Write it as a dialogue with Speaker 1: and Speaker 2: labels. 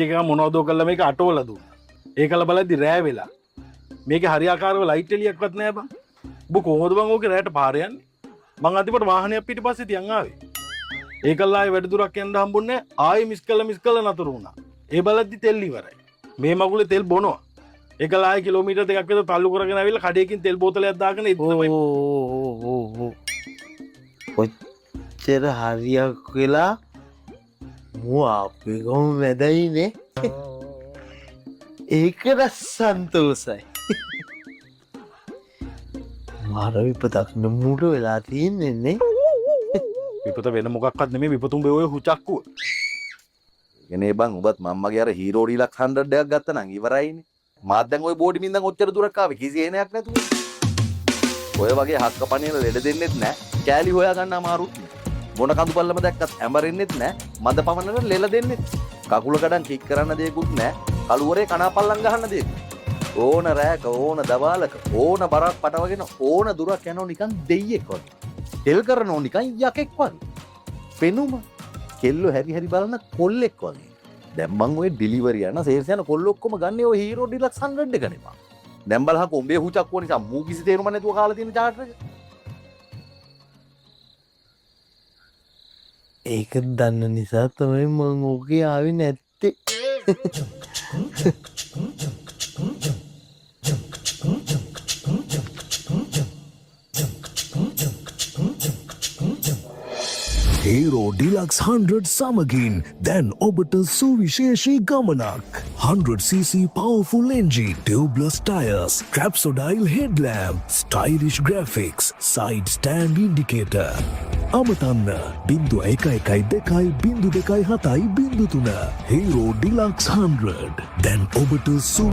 Speaker 1: එක මොනවදෝ කරලා මේක අටවලා දුන්නා. ඒකල බලද්දි රෑ වෙලා. මේකේ හරියාකාරව ලයිට් එළියක්වත් නෑ බං. උඹ කොහොමද බං ඕකේ රෑට පාර යන්නේ? මං අන්තිමට වාහනයක් පිටිපස්සේ තියන් ආවේ. ඒකල ආයේ වැඩි දුරක් යන්න හම්බුන්නේ නෑ. ආයේ මිස් කළා මිස් කළා නතර වුණා. ඒ බලද්දි තෙල් ඉවරයි. මේ මගුලේ තෙල් බොනවා. ඒකල ආයේ කිලෝමීටර් 2ක් විතර තල්ලු කරගෙන ආවිල්ලා කඩේකින් තෙල් බෝතලයක් දාගෙන ඒ තමයි.
Speaker 2: ඕ, කොච්චර හරියක් වෙලා මුව අපේ ගම මැදයිනේ. ඒකට සන්තෝසයි. මාර විපතක් නෙමුට වෙලා තියෙන්නේ නේ.
Speaker 1: විපත වෙන මොකක්වත් නෙමෙයි, විපත උඹේ ඔය හුචක්කුව.
Speaker 3: එනේ බං, උඹත් මම්මගේ අර හීරෝ ඩිලක්ස් 100 එකක් ගත්තා නම් ඉවරයිනේ. මාත් දැන් ඔය බෝඩි මින් දැන් ඔච්චර දුරක් ආවේ කිසි හේනයක් නැතුව. ඔය වගේ හක්ක පණින ලෙඩ දෙන්නෙත් නෑ. කෑලි හොයා ගන්න අමාරුත් නෑ. මොන කඳු පල්ලම දැක්කත් ඇඹරෙන්නෙත් නෑ. මද පවනට ලෙල දෙන්නෙත්. කකුල කඩන් කික් කරන්න දෙයක්වත් නෑ. කළුවරේ කනා පල්ලම් ගහන්න දෙයක්වත්. ඕන රෑක ඕන දවාලක ඕන බරක් පටවගෙන ඕන දුරක් යනවා නිකන් දෙයියෙක් වගේ. තෙල් කරනෝ නිකන් යකෙක් වගේ. පෙනුම කෙල්ලෝ හැරි හැරි බලන කොල්ලෙක් වගේ. දැන් මං ඔය ඩිලිවරි යන සේල්ස් යන කොල්ලෝ ඔක්කොම ගන්නේ ඔය හීරෝ ඩිලක්ස් 100 එකනේ බං. දැන් බලහකෝ උඹේ හුචක්කුව නිසා මූ කිසි තේරුමක් නැතුව කාලා තියෙන චාටර් එක.
Speaker 2: ඒක දන්න නිසා තමයි මං ඕකේ ආවේ නැත්තේ.
Speaker 4: හීරෝ ඩිලක්ස් 100 සමගින් දැන් ඔබට සුවිශේෂී ගමනක්. 100 cc powerful engine, tubeless tires, trapezoidal headlamp, stylish graphics, side stand indicator. අමතන්න 0112 02 7 03. Hero deluxe 100 දැන් ඔබට සු